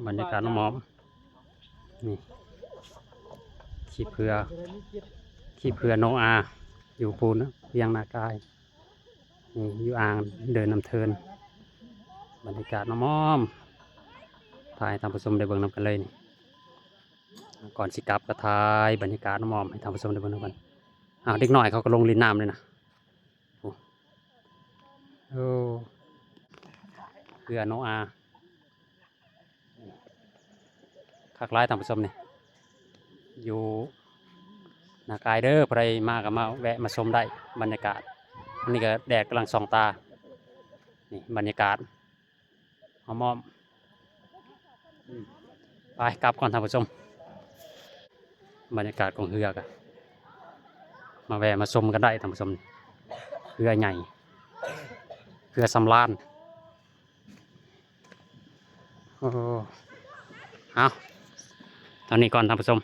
ບັນຍາກາດອ້ອມໆ ນີ້ ຂີ້ເຜືອ ຂີ້ເຜືອໂນອາ ຢູ່ພຸ້ນນະ ວຽງນາກາຍ. ນີ້ຢູ່ອ່າງເດີ່ນນ້ຳເທີນ ບັນຍາກາດອ້ອມໆ ຖ່າຍໃຫ້ທ່ານຜູ້ຊົມໄດ້ເບິ່ງນຳກັນເລີຍນີ້. ກ່ອນຊິກັບກໍຖ່າຍບັນຍາກາດອ້ອມໆ ໃຫ້ທ່ານຜູ້ຊົມໄດ້ເບິ່ງນຳກັນ. ອ້າວ ເດັກນ້ອຍເຂົາກໍລົງຫຼິ້ນນ້ຳເລີຍນະ. ໂອ້ ໂອ້ ເຮືອໂນອາ ຄັກຫຼາຍທ່ານຜູ້ຊົມນີ້ ຢູ່ນາກາຍເດີ. ຜູ້ໃດມາກໍມາແວະມາຊົມໄດ້ ບັນຍາກາດ. ອັນນີ້ກໍແດດກຳລັງສ່ອງຕາ ນີ້ບັນຍາກາດອ້ອມໆ. ໄປກັບກ່ອນທ່ານຜູ້ຊົມ. ບັນຍາກາດຂອງເຮືອກໍມາແວະມາຊົມກັນໄດ້ທ່ານຜູ້ຊົມ. ເຮືອໃຫຍ່ ເຮືອສຳລານ. ໂອ້ ເອົາ ເທົ່ານີ້ກ່ອນທ່ານຜູ້ຊົມ.